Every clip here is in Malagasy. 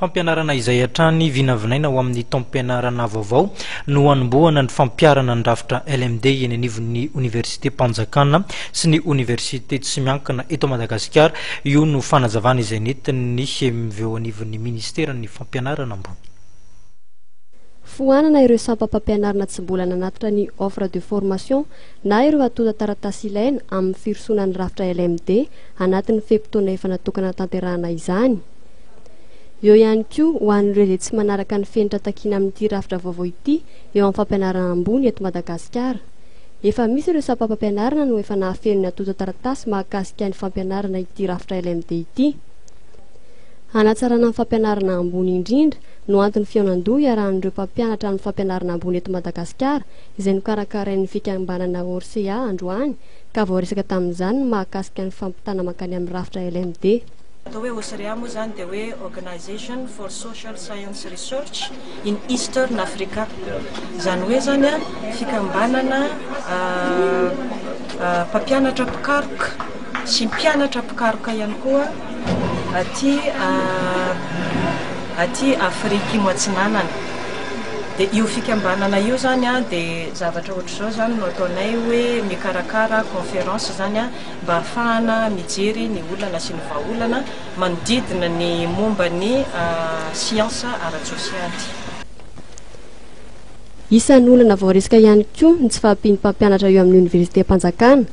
Fampianarana izay hatrany vinavinaina ho amin'ny taom-pianarana vaovao no hanombohana ny fampiharana ny rafitra LMD eny anivon'ny oniversitem-panjakana sy ny oniversite tsy miankina eto Madagasikara. Io no fanazavana izay nentin'ny avy eo anivon'ny ministeran'ny fampianarana ambony. Foanana ireo sampam-pampianarana tsy mbola nanatitra ny offre de formation na ireo antontan-taratasy ilaina amin'ny firosoana ny rafitra LMD anatin'ny fe-potoana efa natokana hanatanterahana izany. Eo ihany koa ho an'ireo izay tsy manaraka ny fenitra takiana amin'ity rafitra vaovao ity eo amin'ny fampianarana ambony eto Madagasikara. Efa misy ireo sampam-pampianarana no efa nahafeno ny antontan-taratasy mahakasika ny fampianarana ity rafitra LMD ity. Hanatsarana ny fampianarana ambony indrindra no anton'ny fihaonan-doha iarahan'ireo mpampianatra amin'ny fampianarana ambony eto Madagasikara izay nokarakarain'ny fikambanana ORSEA androany ka voaresaka tamin'izany ny mahakasika ny fampitana mankany amin'ny rafitra LMD. Atao hoe OSREA moa izany dia hoe Organization for Social Science Research in Eastern Africa. Izany hoe izany fikambanana mpampianatra mpikaroka sy mpianatra mpikaroka ihany koa aty aty Afrika Atsinanana. Dia io fikambanana io izany dia zavatra ohatr'izao izany no ataonay hoe mikarakara conférence izany mba hahafahana mijery ny olana sy ny vahaolana manodidina ny momba ny siansa ara-tsosialy. Isan'ny olana voaresaka ihany koa ny tsy fahampian'ny mpampianatra eo amin'ny oniversitem-panjakana,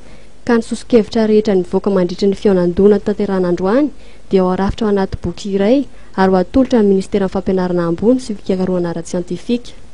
ka ny soso-kevitra rehetra nivoaka mandritry ny fihaonan-doha notanterahina androany dia ho arafitra ao anaty boky iray ary ho atolotra ny ministeran'ny fampianarana ambony sy fikarohana ara-tsiantifika.